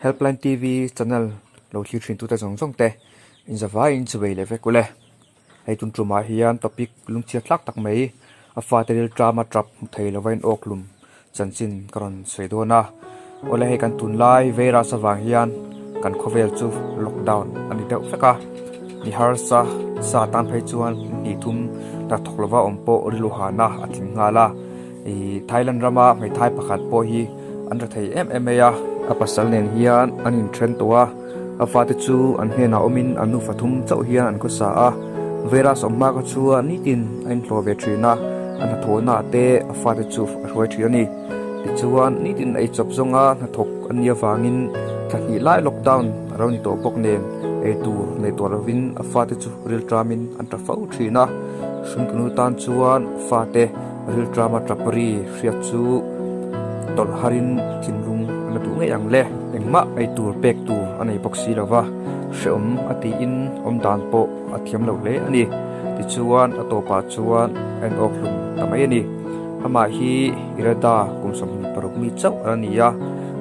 Helpline TV channel lo thlir thin tute zawng zawng te in zavaiin chuvei leh vek ule. Hei tun tumah hian topic lungchhiat tlak tak mai a fate ril tama tap hmu thei lova in awk hlum chanchin ka rawn sawi dawn a. Awle hei kan tunlai virus avang hian kan khawvel chu lockdown a ni deuh vek a. Mi harsa sa tan phei chuan hnih thum hnathawk lova awm pawh rilru hana a tling nghal a. Ih Thailand rama hmeithai pakhat pawh hi an ra thei em em mai a. A pasal nen hian an inthen tawh a, a fate chu an hnenah awmin an nufa thum chauh hian an khawsa a. Virus awm hma kha chuan nitin a inhlawh ve thin a, a hnathawhna ah te a fate chu a hruai thin a ni. Tichuan nitin ei chawp zawnga hnathawk an nih avangin thla hnih lai lockdown a lo ni tawh bawk nen ei tur nei tawh lovin a fate chu rilṭamin an ṭa fo thin a. Hringtunu tan chuan fate Rilṭama ṭapri hriat chu tawlh harin thinlung a la duh ngei ang le. Engmah ei tur pek tur a nei bawk si lo va, hrehawm a tiin awm dan pawh a thiam lo hle a ni. Tichuan a tawpah chuan a inawk hlum ta mai a ni. Amah hi Irada kum 26 mi chauh a la ni a,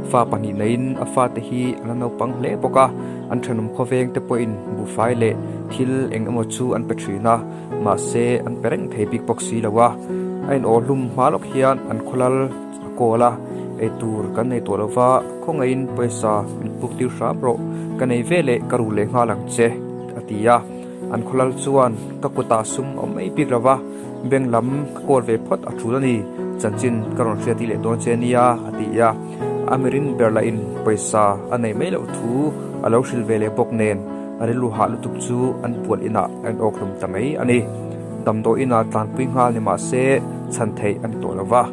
fa pahnih neiin a fate hi an la naupang hle bawk a, an thenawm khawveng te pawhin buhfai leh thil eng emaw chu an pe thin a. Mahse, an pe reng thei bik bawk si lo a, a in aw hlum hma lawk hian an khawlal a kawl a, eitur kan nei tawh lo va, khawngaihin pawisa min puk tir hram rawh, ka nei ve leh ka ru leh nghal ang che, a ti a. An khawlal chuan ka kutah sum a awm mai bik lo va, bank lam ka kawl ve phawt a tul a ni, chanchin ka rawn hriat leh dawn che nia, a ti a. A mirin ber lahin pawisa a neih mai loh thu a lo hrilh ve leh bawk nen, A rilru hah lutuk chu an pual inah a inawk hlum ta mai a ni. Damdawi inah tlanpui nghal ni mah se chhan theih a ni tawh lo va,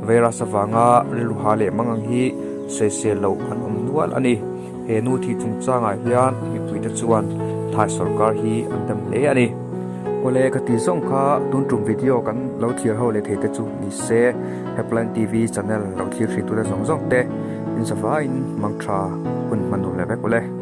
virus avanga rilru hah leh mangang hi sawisel loh an awm nual a ni. He nu thih chungchangah hian mipuite chuan Thai sawrkar hi an dem hle a ni. Awle ka tih zawng kha tun tum video kan lo thlir ho leh thei te chu ni se Helpline TV channel lo thlir thin tute zawng zawng te in zavaiin mangtha hun hman nuam leh vek ule.